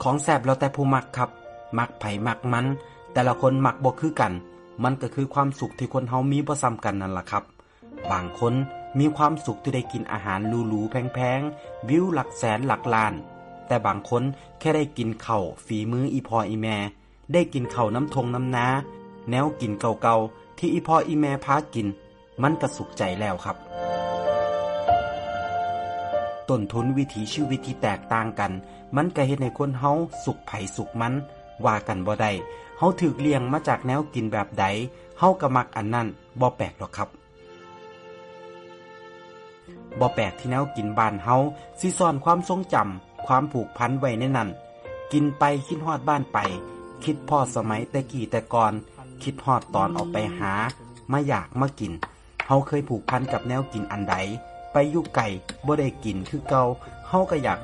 ຂອງແຊບແລ້ວແຕ່ຜູ້ມັກຄັບ, ມັກໃຜມັກມັນ, ແຕ່ລະຄົນມັກບໍ່ຄືກັນ, ມັນກໍຄືຄວາມສຸກທີ່ຄົນເຮົາມີບໍ່ສ່ຳກັນນັ້ນລະຄັບ. ບາງຄົນມີຄວາມສຸກທີ່ໄດ້ກິນອາຫານຫຼູໆແພງໆ, ວິວຫຼັກແສນຫຼັກລ້ານ, ແຕ່ບາງຄົນແຄ່ໄດ້ກິນເຂົ້າຝີມືອີ່ພໍ່ອີ່ແມ່, ໄດ້ກິນເຂົ້ານຳທົ່ງນຳນາ, ແນວກິນເກົ່າໆທີ່ອີ່ພໍ່ອີ່ແມ່ພາກິນ, ມັນກະສຸກໃຈແລ້ວຄັບ. ຕົ້ນທຶນວິຖີຊີວິດທີ່ແຕກຕ່າງກັນ, ມັນກະເຮັດໃຫ້ຄົນເຮົາສຸກໃຜສຸກມັນ, ວ່າກັນບໍ່ໄດ້. ເຮົາຖືກລ້ຽງມາຈາກແນວກິນແບບໃດ, ເຮົາກະມັກອັນນັ້ນ, ບໍ່ແປກດອກຄັບ. ບໍ່ແປກທີ່ແນວກິນບ້ານເຮົາຊິສ້ອນຄວາມຊົງຈຳ, ຄວາມຜູກພັນໄວ້ໃນນັ້ນ. ກິນໄປຄິດຮອດບ້ານໄປ, ຄິດພໍ້ສະໄໝແຕ່ກີ້ແຕ່ກ່ອນ, ຄິດຮອດຕອນອອກໄປຫາ, ມາຢາກມາກິນ. ເຮົາເຄີຍຜູກພັນກັບແນວກິນອັນໃດ, ໄປຢູ່ໄກບໍ່ໄດ້ກິນຄືເກົ່າ, ເຮົາກະຢາກ